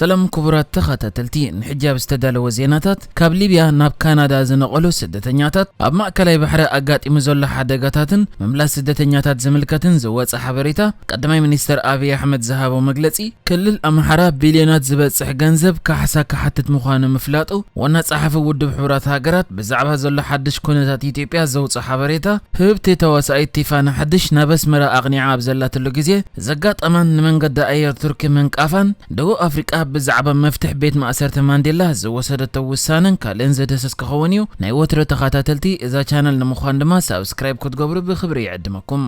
ሰላም ክቡራት ተኸታተልቲ፣ ንሕጂ ኣብ ዝተዳለወ ዜናታት፣ ካብ ሊብያ ናብ ካናዳ ዝነቐሉ ስደተኛታት፣ ኣብ ማእከላይ ባሕሪ ኣጋጢሙ ዘሎ ሓደጋታትን ምምላስ ስደተኛታት ዝምልከትን ዝወጸ ሓበሬታ፣ ቀዳማይ ሚኒስተር ኣብይ ኣሕመድ ዝሃቦ መግለጺ፣ ክልል ኣምሓራ ቢልዮናት ዝበጽሕ ገንዘብ ካሕሳ ክሓትት ምዃኑ ምፍላጡ፣ ዋና ጸሓፊ ውድብ ሕቡራት ሃገራት ብዛዕባ ዘሎ ሓድሽ ኩነታት ኢትዮጵያ ዘውጽኦ ሓበሬታ፣ ህብብቲ ተዋሳኢት ቲፋኒ ሓድሽ ናብ ኣስመራ ኣቕኒዓ ኣብ ዘላትሉ ግዜ፣ ዘጋጠማን ንመንገዲ ኣየር ቱርኪ ምንቃፋን፣ ደቡብ ኣፍሪቃ ብዛዕባ መፍትሕ ቤት ማእሰርቲ ማንዴላ ዝወሰደቶ ውሳነን ካልእን ዝድህስስ ክኸውን እዩ። ናይ ወትሮ ተኸታተልቲ እዛ ቻነል ንምዃን ድማ ሳብስክራይብ ክትገብሩ ብኽብሪ ይዕድመኩም።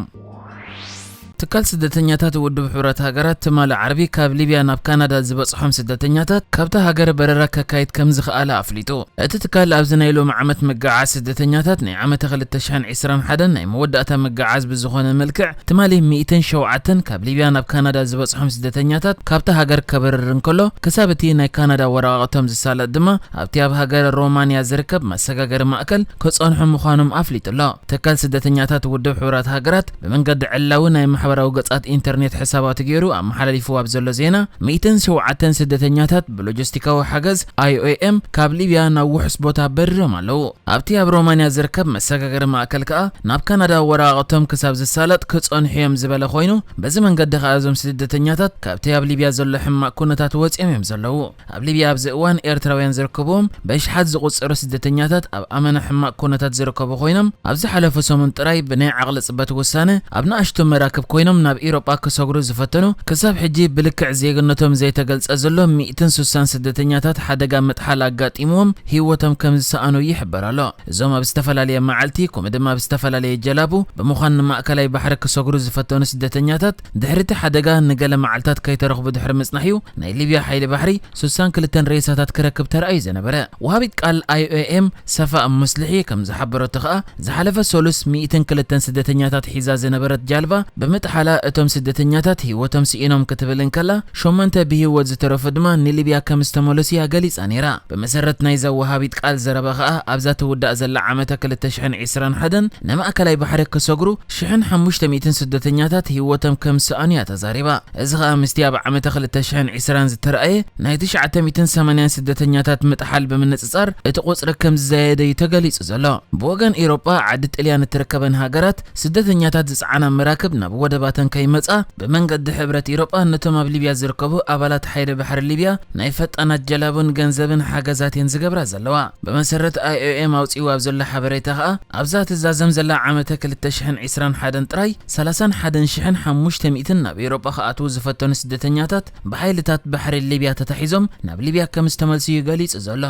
ትካል ስደተኛታት ውድብ ሕቡራት ሃገራት ትማሊ ዓርቢ ካብ ሊብያ ናብ ካናዳ ዝበጽሖም ስደተኛታት ካብታ ሃገር በረራ ከካይድ ከም ዝኸኣለ ኣፍሊጡ። እቲ ትካል ኣብዚ ናይ ሎሚ ዓመት ምግዓዝ ስደተኛታት ናይ ዓመተ ክልተ ሽሕን ዕስራን ሓደን ናይ መወዳእታ ምግዓዝ ብዝኾነ መልክዕ ትማሊ ሚእትን ሸውዓተን ካብ ሊብያ ናብ ካናዳ ዝበጽሖም ስደተኛታት ካብታ ሃገር ከበርር እንከሎ ክሳብ እቲ ናይ ካናዳ ወረቓቕቶም ዝሳለጥ ድማ ኣብቲ ኣብ ሃገር ሮማንያ ዝርከብ መሰጋገሪ ማእከል ክጸንሑ ምዃኖም ኣፍሊጡ ኣሎ። ትካል ስደተኛታት ውድብ ሕቡራት ሃገራት ብመንገዲ ዕላዊ ናይ ማሕበራዊ ገጻት ኢንተርኔት ሕሳባቱ ገይሩ ኣመሓላሊፍዎ ኣብ ዘሎ ዜና፣ ሚእትን ሸውዓተን ስደተኛታት ብሎጂስቲካዊ ሓገዝ ኣይ ኦ ኤም ካብ ሊብያ ናብ ውሑስ ቦታ በሪሮም ኣለዉ። ኣብቲ ኣብ ሮማንያ ዝርከብ መሰጋገሪ ማእከል ከኣ ናብ ካናዳ ወረቓቕቶም ክሳብ ዝሳለጥ ክጸንሑ እዮም ዝበለ ኮይኑ፣ በዚ መንገዲ ከኣ እዞም ስደተኛታት ካብቲ ኣብ ሊብያ ዘሎ ሕማቕ ኩነታት ወጺኦም እዮም ዘለዉ። ኣብ ሊብያ ኣብዚ እዋን ኤርትራውያን ዝርከብዎም ብኣሽሓት ዝቑጸሩ ስደተኛታት ኣብ ኣመና ሕማቕ ኩነታት ዝርከቡ ኮይኖም፣ ኣብ ዝሓለፈ ሰሙን ጥራይ ብናይ ዓቕሊ ጽበት ውሳነ ኣብ ንኣሽቱ መራክብ ኮይኖም ናብ ኢሮጳ ክሰግሩ ዝፈተኑ ክሳብ ሕጂ ብልክዕ ዜግነቶም ዘይተገልጸ ዘሎ ሚእትን ስሳን ስደተኛታት ሓደጋ ምጥሓል ኣጋጢምዎም ህይወቶም ከም ዝሰኣኑ ይሕበር ኣሎ። እዞም ኣብ ዝተፈላለየ መዓልቲ ከምኡ ድማ ኣብ ዝተፈላለየ ጀላቡ ብምዃን ንማእከላይ ባሕሪ ክሰግሩ ዝፈተኑ ስደተኛታት ድሕሪ እቲ ሓደጋ ንገለ መዓልታት ከይተረኽቡ ድሕሪ ምጽናሕ እዩ ናይ ሊብያ ሓይሊ ባሕሪ ስሳን ክልተን ሬሳታት ክረክብ ተራእዩ ዝነበረ። ወሃቢት ቃል ኣይ ኦ ኤም ሰፋ ሙስሊሒ ከም ዝሓበረቶ ከኣ፣ ዝሓለፈ ሰሉስ ሚእትን ክልተን ስደተኛታት ሒዛ ዝነበረት ጃልባ ብምጥሓላ እቶም ስደተኛታት ህይወቶም ስኢኖም ክትብል እንከላ፣ ሸሞንተ ብህይወት ዝተረፉ ድማ ንሊብያ ከም ዝተመለሱ እያ ገሊጻ ነይራ። ብመሰረት ናይዛ ወሃቢት ቃል ዘረባ ከኣ፣ ኣብዛ ትውዳእ ዘላ ዓመተ ክልተ ሽሕን ዕስራን ሓደን ንማእከላይ ባሕሪ ክሰግሩ ሽሕን ሓሙሽተ ሚእትን ስደተኛታት ህይወቶም ከም ዝሰኣኑ እያ ተዛሪባ። እዚ ከኣ ምስቲ ኣብ ዓመተ ክልተ ሽሕን ዕስራን ዝተራእየ ናይ ትሽዓተ ሚእትን ሰማንያን ስደተኛታት ምጥሓል ብምንጽጻር እቲ ቁጽሪ ከም ዝዘየደ እዩ ተገሊጹ ዘሎ። ብወገን ኤውሮጳ ዓዲ ጥልያን እትርከበን ሃገራት ስደተኛታት ዝጸዓና መራክብ ናብ ወደባተን ከይመጻ ብመንገዲ ሕብረት ኤውሮጳ ነቶም ኣብ ሊብያ ዝርከቡ ኣባላት ሓይሊ ባሕሪ ሊብያ ናይ ፈጣናት ጀላቡን ገንዘብን ሓገዛት እየን ዝገብራ ዘለዋ። ብመሰረት ኣይ ኦ ኤም ኣውጺኡ ኣብ ዘሎ ሓበሬታ ከኣ ኣብዛ ትዛዘም ዘላ ዓመተ ክልተ ሽሕን ዕስራን ሓደን ጥራይ ሰላሳን ሓደን ሽሕን ሓሙሽተ ሚእትን ናብ ኤውሮጳ ክኣትዉ ዝፈተኑ ስደተኛታት ብሓይልታት ባሕሪ ሊብያ ተታሒዞም ናብ ሊብያ ከም ዝተመልሱ እዩ ገሊጹ ዘሎ።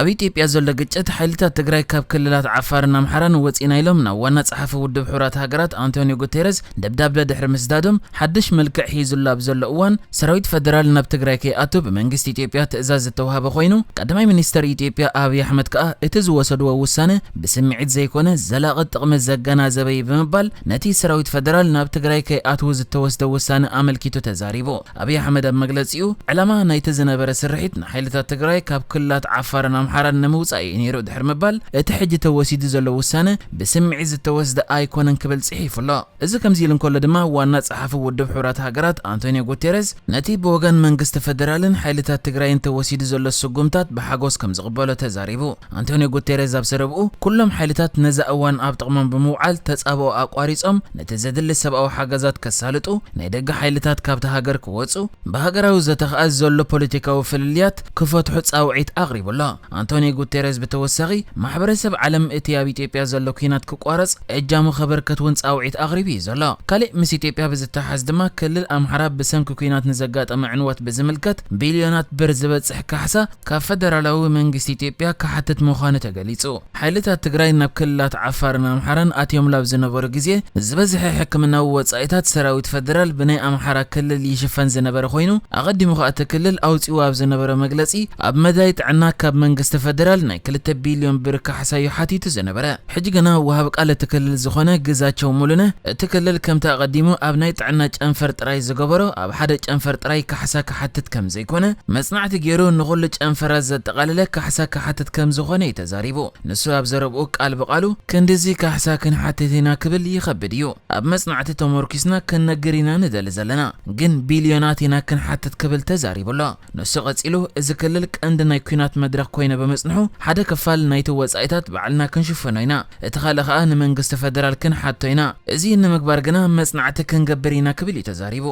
ኣብ ኢትዮጵያ ዘሎ ግጭት ሓይልታት ትግራይ ካብ ክልላት ዓፋርን ኣምሓራን ወፂና ኢሎም ናብ ዋና ጸሓፊ ውድብ ሕቡራት ሃገራት ኣንቶኒዮ ጉቴረስ ደብዳበ ድሕሪ ምስዳዶም ሓድሽ መልክዕ ሒዙሉ ኣብ ዘሎ እዋን ሰራዊት ፈደራል ናብ ትግራይ ከይኣቱ ብመንግስቲ ኢትዮጵያ ትእዛዝ ዝተዋህበ ኮይኑ ቀዳማይ ሚኒስተር ኢትዮጵያ ኣብይ ኣሕመድ ከኣ እቲ ዝወሰድዎ ውሳነ ብስምዒት ዘይኮነ ዘላቒ ጥቕሚ ዘገናዘበ እዩ ብምባል ነቲ ሰራዊት ፈደራል ናብ ትግራይ ከይኣትዉ ዝተወስደ ውሳነ ኣመልኪቱ ተዛሪቡ። ኣብይ ኣሕመድ ኣብ መግለጺኡ፣ ዕላማ ናይቲ ዝነበረ ስርሒት ንሓይልታት ትግራይ ካብ ክልላት ዓፋርን ኣምሓራን ንምውጻእ እዩ ነይሩ ድሕሪ ምባል፣ እቲ ሕጂ ተወሲዱ ዘሎ ውሳነ ብስምዒት ዝተወስደ ኣይኮነን ክብል ጽሒፉ ኣሎ። እዚ ከምዚ ኢሉ እንከሎ ድማ፣ ዋና ጸሓፊ ውድብ ሕቡራት ሃገራት ኣንቶኒዮ ጉቴረስ፣ ነቲ ብወገን መንግስቲ ፈደራልን ሓይልታት ትግራይን ተወሲዱ ዘሎ ስጉምታት ብሓጎስ ከም ዝቕበሎ ተዛሪቡ። ኣንቶኒዮ ጉቴሬዝ ኣብ ዘረብኡ፣ ኩሎም ሓይልታት ነዛ እዋን ኣብ ጥቕሞም ብምውዓል ተጻብኦ ኣቋሪጾም ነቲ ዘድሊ ሰብኣዊ ሓገዛት ከሳልጡ፣ ናይ ደገ ሓይልታት ካብታ ሃገር ክወጹ፣ ብሃገራዊ ዘተ ከኣ ዘሎ ፖለቲካዊ ፍልልያት ክፈትሑ ጻውዒት ኣቕሪቡ ኣሎ። ኣንቶኒዮ ጉቴሬዝ ብተወሳኺ፣ ማሕበረሰብ ዓለም እቲ ኣብ ኢትዮጵያ ዘሎ ኲናት ክቋረጽ እጃሙ ከበርከት እውን ጻውዒት ኣቕሪቡ እዩ ዘሎ። ካሊእ ምስ ኢትዮጵያ ብዝተሓዝ ድማ፣ ክልል ኣምሓራ ብሰንኪ ኲናት ንዘጋጠመ ዕንወት ብዝምልከት ቢልዮናት ብር ዝበጽሕ ካሕሳ ካብ ፈደራላዊ መንግስቲ ኢትዮጵያ ክሓትት ምዃኑ ተገሊጹ። ሓይልታት ትግራይ ናብ ክልላት ዓፋርን ኣምሓራን ኣትዮምሉ ኣብ ዝነበሩ ግዜ፣ ዝበዝሐ ሕክምናዊ ወጻኢታት ሰራዊት ፈደራል ብናይ ኣምሓራ ክልል ይሽፈን ዝነበረ ኮይኑ፣ ኣቐዲሙ ከኣ እቲ ክልል ኣውጺኡ ኣብ ዝነበረ መግለጺ፣ ኣብ መዳይ ጥዕና ካብ መንግስቲ መንግስቲ ፈደራል ናይ ክልተ ቢልዮን ብር ካሕሳ እዩ ሓቲቱ ዝነበረ። ሕጂ ግና ወሃብ ቃል እቲ ክልል ዝኾነ ግዛቸው ሙሉነ፣ እቲ ክልል ከምቲ ኣቐዲሙ ኣብ ናይ ጥዕና ጨንፈር ጥራይ ዝገበሮ፣ ኣብ ሓደ ጨንፈር ጥራይ ካሕሳ ክሓትት ከም ዘይኮነ፣ መጽናዕቲ ገይሩ ንኹሉ ጨንፈራት ዘጠቓለለ ካሕሳ ክሓትት ከም ዝኾነ እዩ ተዛሪቡ። ንሱ ኣብ ዘረብኡ ቃል ብቓሉ፣ "ክንድዚ ካሕሳ ክንሓትት ኢና ክብል ይኸብድ እዩ። ኣብ መጽናዕቲ ተመርኪስና ክንነግር ኢና ንደሊ ዘለና፣ ግን ቢልዮናት ኢና ክንሓትት" ክብል ተዛሪቡ ኣሎ። ንሱ ቀጺሉ፣ "እዚ ክልል ቀንዲ ናይ ኲናት መድረኽ ኮይነ ብምጽንሑ፣ ሓደ ክፋል ናይቲ ወጻኢታት ባዕልና ክንሽፍኖ ኢና፣ እቲ ካልእ ከኣ ንመንግስቲ ፈደራል ክንሓቶ ኢና። እዚ ንምግባር ግና መጽናዕቲ ክንገብር ኢና" ክብል እዩ ተዛሪቡ።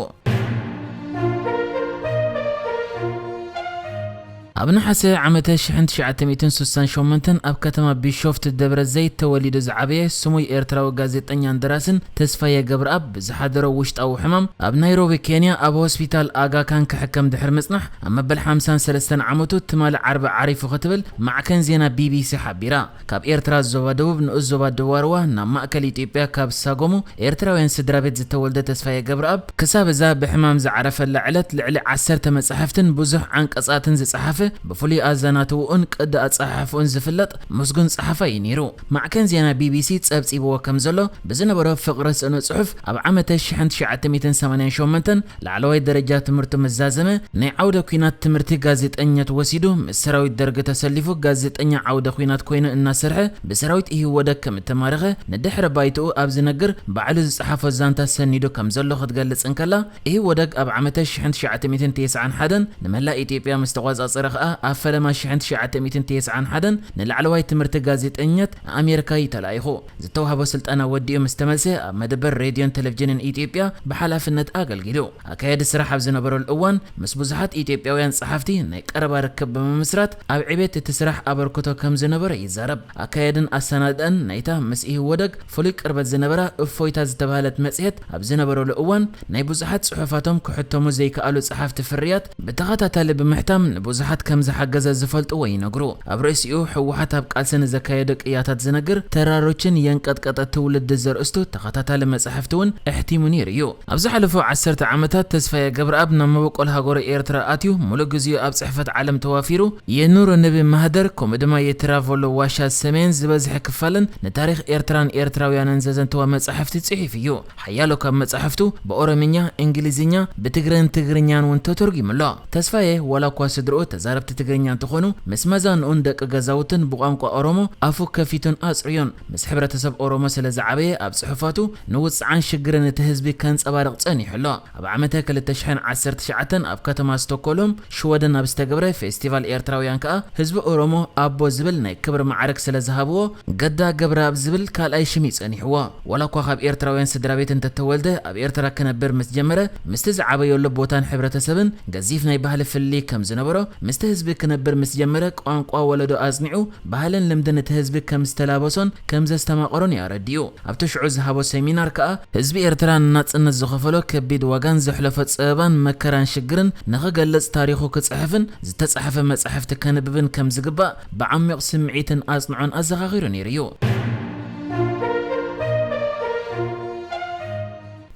ኣብ ነሓሰ ዓመተ ሽሕን ትሽዓተ ሚእትን ስሳን ሸሞንተን ኣብ ከተማ ቢሾፍቱ ደብረ ዘይት ተወሊዱ ዝዓበየ ስሙይ ኤርትራዊ ጋዜጠኛን ደራስን ተስፋየ ገብረኣብ ብዝሓደሮ ውሽጣዊ ሕማም ኣብ ናይሮቢ ኬንያ ኣብ ሆስፒታል ኣጋ ካን ክሕከም ድሕሪ ምጽናሕ ኣብ መበል ሓምሳን ሰለስተን ዓመቱ ትማሊ ዓርቢ ዓሪፉ ክትብል ማዕከን ዜና ቢቢሲ ሓቢራ። ካብ ኤርትራ ዞባ ደቡብ ንኡስ ዞባ ደዋርዋ ናብ ማእከል ኢትዮጵያ ካብ ሳጎሙ ኤርትራውያን ስድራ ቤት ዝተወልደ ተስፋየ ገብረኣብ ክሳብ እዛ ብሕማም ዝዓረፈላ ዕለት ልዕሊ ዓሰርተ መጻሕፍትን ብዙሕ ዓንቀጻትን ዝጸሓፈ ብፍሉይ ኣዘናትውኡን ቅዲ ኣጸሓሕፍኡን ዝፍለጥ ምስጉን ጸሓፋይ እዩ ነይሩ። ማዕከን ዜና ቢቢሲ ጸብጺብዎ ከም ዘሎ ብዝነበሮ ፍቕሪ ስእነ ጽሑፍ ኣብ ዓመተ ሽሕን ትሽዓተ ሚእትን ሰማንያን ሸሞንተን ላዕለዋይ ደረጃ ትምህርቱ ምስ ዛዘመ፣ ናይ ዓውደ ኲናት ትምህርቲ ጋዜጠኛት ወሲዱ፣ ምስ ሰራዊት ደርጊ ተሰሊፉ፣ ጋዜጠኛ ዓውደ ኲናት ኮይኑ እናሰርሐ፣ ብሰራዊት ኢህወደግ ከም እተማረኸ፣ ንድሕረ ባይትኡ ኣብ ዝነግር፣ ባዕሉ ዝጸሓፎ ዛንታ ሰኒዱ ከም ዘሎ ክትገልጽ እንከላ፣ ኢህወደግ ኣብ ዓመተ ሽሕን ትሽዓተ ሚእትን ተስዓን ሓደን ንመላእ ኢትዮጵያ ምስ ተቖጻጸረ ከኣ፣ ኣብ ፈለማ ሽሕን ትሽዓተ ሚእትን ተስዓን ሓደን ንላዕለዋይ ትምህርቲ ጋዜጠኛት ኣሜሪካ እዩ ተላኢኹ። ዝተዋህቦ ስልጠና ወዲኡ ምስ ተመልሰ፣ ኣብ መደበር ሬድዮን ቴሌቪዥንን ኢትዮጵያ ብሓላፍነት ኣገልጊሉ። ኣካያዲ ስራሕ ኣብ ዝነበረሉ እዋን፣ ምስ ብዙሓት ኢትዮጵያውያን ጸሓፍቲ ናይ ቀረባ ርክብ ብምምስራት፣ ኣብ ዕቤት እቲ ስራሕ ኣበርክቶ ከም ዝነበሮ ይዛረብ። ኣካያድን ኣሰናድእን ናይታ ምስ ኢህወደግ ፍሉይ ቅርበት ዝነበራ እፎይታ ዝተባህለት መጽሔት ኣብ ዝነበረሉ እዋን፣ ናይ ብዙሓት ጽሑፋቶም ክሕተሙ ዘይከኣሉ ጸሓፍቲ ፍርያት ብተኸታታሊ ብምሕታም ንብዙሓት ከም ዝሓገዘ ዝፈልጥዎ ይነግሩ። ኣብ ርእሲኡ፣ ህወሓት ኣብ ቃልሲ ንዘካየዶ ቅያታት ዝነግር ተራሮችን የንቀጥቀጠ ትውልዲ ዘርእስቱ ተኸታታሊ መጻሕፍቲ እውን ኣሕቲሙ ነይሩ እዩ። ኣብ ዝሓለፉ ዓሰርተ ዓመታት ተስፋየ ገብረኣብ ናብ መበቆል ሃገሩ ኤርትራ ኣትዩ፣ ሙሉእ ግዜኡ ኣብ ጽሕፈት ዓለም ተዋፊሩ፣ የኑር ንቢ ማህደር፣ ከምኡ ድማ የትራቮሎ ዋሻ ሰሜን ዝበዝሐ ክፋልን ንታሪኽ ኤርትራን ኤርትራውያንን ዘዘንተዋ መጻሕፍቲ ጽሒፉ እዩ። ሓያሎ ካብ መጻሕፍቱ ብኦሮምኛ፣ እንግሊዝኛ፣ ብትግረን ትግርኛን እውን ተተርጒሙ ኣሎ። ተስፋየ፣ ዋላ እኳ ስድርኡ ተዛረብቲ ትግርኛ እንተኾኑ፣ ምስ መዛንኡን ደቂ ገዛውትን ብቋንቋ ኦሮሞ ኣፉ ከፊቱን ኣጽርዩን፣ ምስ ሕብረተሰብ ኦሮሞ ስለ ዝዓበየ፣ ኣብ ጽሑፋቱ ንውጽዓን ሽግርን እቲ ህዝቢ ከንጸባርቕ ጸኒሑ ኣሎ። ኣብ ዓመተ ክልተ ሽሕን ዓሰርተ ትሽዓተን ኣብ ከተማ ስቶኮልም ሽወደን ኣብ ዝተገብረ ፌስቲቫል ኤርትራውያን ከኣ ህዝቢ ኦሮሞ ኣቦ ዝብል ናይ ክብሪ ማዕርግ ስለ ዝሃብዎ፣ ገዳ ገብረኣብ ዝብል ካልኣይ ሽም እዩ ጸኒሕዎ። ዋላ እኳ ካብ ኤርትራውያን ስድራ ቤት እንተተወልደ፣ ኣብ ኤርትራ ክነብር ምስ ጀመረ፣ ምስቲ ዝዓበየሉ ቦታን ሕብረተሰብን ገዚፍ ናይ ባህሊ ፍልልይ ከም ዝነበሮ፣ ምስቲ ህዝቢ ክነብር ምስ ጀመረ፣ ቋንቋ ወለዶ ኣጽኒዑ፣ ባህልን ልምድን እቲ ህዝቢ ከም ዝተላበሶን ከም ዘስተማቐሮን እዩ ኣረዲኡ። ኣብቲ ሽዑ ዝሃቦ ሰሚናር ከኣ፣ ህዝቢ ኤርትራ ንናጽነት ዝኸፈሎ ከቢድ ዋጋን ዘሕለፎ ጸበባን መከራን ሽግርን ንኽገልጽ ታሪኹ ክጽሕፍን ዝተጻሕፈ መጻሕፍቲ ከንብብን ከም ዝግባእ ብዓሚቕ ስምዒትን ኣጽንዖን ኣዘኻኺሩ ነይሩ እዩ።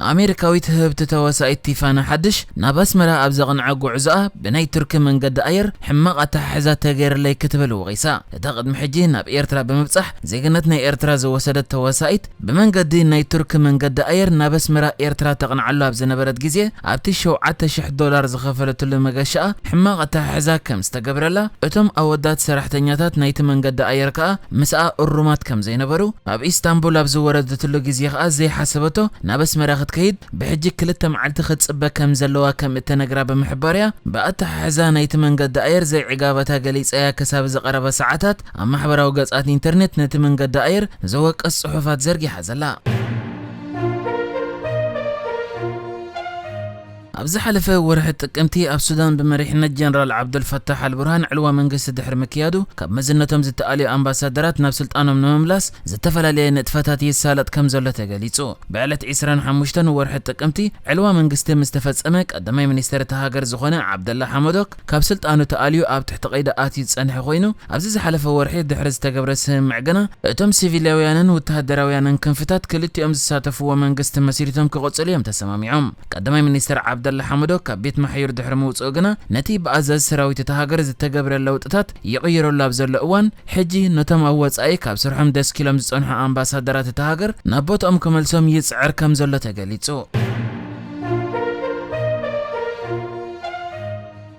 ኣሜሪካዊት ህብቲ ተዋሳኢት ቲፋኒ ሓድሽ ናብ ኣስመራ ኣብ ዘቕንዐ ጉዕዞኣ ብናይ ቱርኪ መንገዲ ኣየር ሕማቕ ኣተሓሕዛ ተገይርለይ ክትብል ወቒሳ። እታ ቅድሚ ሕጂ ናብ ኤርትራ ብምብጻሕ ዜግነት ናይ ኤርትራ ዝወሰደት ተዋሳኢት፣ ብመንገዲ ናይ ቱርኪ መንገዲ ኣየር ናብ ኣስመራ ኤርትራ ተቕንዓሉ ኣብ ዝነበረት ግዜ፣ ኣብቲ ሸውዓተ ሽሕ ዶላር ዝኸፈለትሉ መገሻኣ ሕማቕ ኣተሓሕዛ ከም ዝተገብረላ እቶም ኣወዳት ሰራሕተኛታት ናይቲ መንገዲ ኣየር ከኣ ምስኣ እሩማት ከም ዘይነበሩ፣ ኣብ ኢስታንቡል ኣብ ዝወረደትሉ ግዜ ከኣ ዘይሓሰበቶ ናብ ኣስመራ ክትከይድ ብሕጂ ክልተ መዓልቲ ክትጽበ ከም ዘለዋ ከም እተነግራ ብምሕባርያ፣ ብኣተሓሕዛ ናይቲ መንገዲ ኣየር ዘይዕጋበታ ገሊጸያ ክሳብ ዝቐረበ ሰዓታት ኣብ ማሕበራዊ ገጻት ኢንተርኔት ነቲ መንገዲ ኣየር ዘወቅስ ጽሑፋት ዘርጊሓ ዘላ። ኣብ ዝሓለፈ ወርሒ ጥቅምቲ ኣብ ሱዳን ብመሪሕነት ጀነራል ዓብዱልፈታሕ ኣልቡርሃን ዕልዋ መንግስቲ ድሕሪ ምክያዱ፣ ካብ መዝነቶም ዝተኣልዩ ኣምባሳደራት ናብ ስልጣኖም ንምምላስ ዝተፈላለየ ንጥፈታት ይሳለጥ ከም ዘሎ ተገሊጹ። ብዕለት ዕስራን ሓሙሽተን ወርሒ ጥቅምቲ ዕልዋ መንግስቲ ምስ ተፈጸመ፣ ቀዳማይ ሚኒስተር እታ ሃገር ዝኾነ ዓብደላ ሓመዶክ ካብ ስልጣኑ ተኣልዩ ኣብ ትሕቲ ቀይዲ ኣትዩ ዝጸንሐ ኮይኑ፣ ኣብዚ ዝሓለፈ ወርሒ ድሕሪ ዝተገብረ ስምምዕ ግና፣ እቶም ሲቪላውያንን ወተሃደራውያንን ክንፍታት ክልቲኦም ዝሳተፍዎ መንግስቲ መስሪቶም ክቕጽሉ እዮም ተሰማሚዖም። ቀዳማይ ሚኒስተር ዓብደ ኣብደላ ሓመዶ ካብ ቤት ማሕዩር ድሕሪ ምውፅኡ ግና፣ ነቲ ብኣዛዚ ሰራዊት እታ ሃገር ዝተገብረ ለውጥታት ይቕይረሉ ኣብ ዘሎ እዋን፣ ሕጂ ነቶም ኣብ ወጻኢ ካብ ስርሖም ደስኪሎም ዝጸንሑ ኣምባሳደራት እታ ሃገር ናብ ቦትኦም ክመልሶም ይጽዕር ከም ዘሎ ተገሊጹ።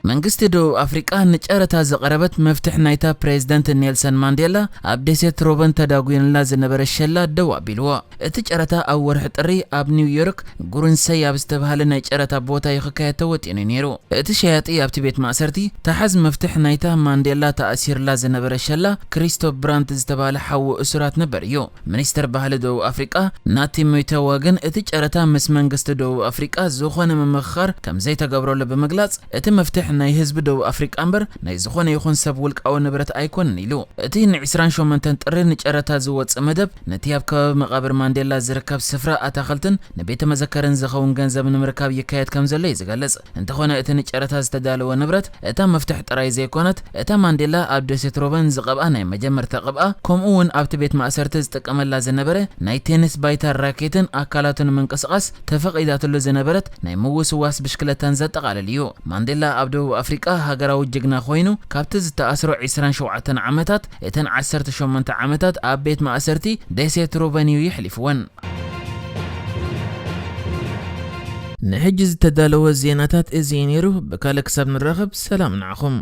መንግስቲ ደቡብ ኣፍሪቃ ንጨረታ ዝቐረበት መፍትሕ ናይታ ፕሬዝደንት ኔልሰን ማንዴላ ኣብ ደሴት ሮበን ተዳጒንላ ዝነበረ ሸላ ደው ኣቢልዎ። እቲ ጨረታ ኣብ ወርሒ ጥሪ ኣብ ኒውዮርክ ጉሩንሰይ ኣብ ዝተባህለ ናይ ጨረታ ቦታ እዩ ክካየድ ተወጢኑ ነይሩ። እቲ ሸያጢ ኣብቲ ቤት ማእሰርቲ ተሓዝ መፍትሕ ናይታ ማንዴላ ተኣሲርላ ዝነበረ ሸላ ክሪስቶፍ ብራንት ዝተባህለ ሓዉ እሱራት ነበር እዩ። ሚኒስተር ባህሊ ደቡብ ኣፍሪቃ ናቲ ሙይተዋ ግን እቲ ጨረታ ምስ መንግስቲ ደቡብ ኣፍሪቃ ዝኾነ ምምኽኻር ከም ዘይተገብረሉ ብምግላጽ፣ እቲ መፍትሕ ናይ ህዝቢ ደቡብ ኣፍሪቃ እምበር ናይ ዝኾነ ይኹን ሰብ ውልቃዊ ንብረት ኣይኮነን ኢሉ። እቲ ን ዕስራን ሸሞንተን ጥሪ ንጨረታ ዝወጽእ መደብ ነቲ ኣብ ከባቢ መቓብር ማንዴላ ዝርከብ ስፍራ ኣታኽልትን ንቤተ መዘከርን ዝኸውን ገንዘብ ንምርካብ ይካየድ ከም ዘሎ እዩ ዝገልጽ። እንተኾነ እቲ ንጨረታ ዝተዳለወ ንብረት እታ መፍትሕ ጥራይ ዘይኮነት፣ እታ ማንዴላ ኣብ ደሴት ሮበን ዝቐብኣ ናይ መጀመርታ ቅብኣ፣ ከምኡ እውን ኣብቲ ቤት ማእሰርቲ ዝጥቀመላ ዝነበረ ናይ ቴኒስ ባይታ ራኬትን ኣካላቱ ንምንቅስቓስ ተፈቒዳትሉ ዝነበረት ናይ ምውስዋስ ብሽክለታን ዘጠቓልል እዩ። ማንዴላ ኣብ ደቡብ ኣፍሪቃ ሃገራዊ ጅግና ኮይኑ፣ ካብቲ ዝተኣስሮ ዕስራን ሸውዓተን ዓመታት፣ እተን ዓሰርተ ሸሞንተ ዓመታት ኣብ ቤት ማእሰርቲ ደሴት ሮበን እዩ የሕሊፍወን። ንሕጂ ዝተዳለወ ዜናታት እዚ እዩ ነይሩ። ብካልእ ክሳብ ንራኸብ ሰላም ንዓኹም።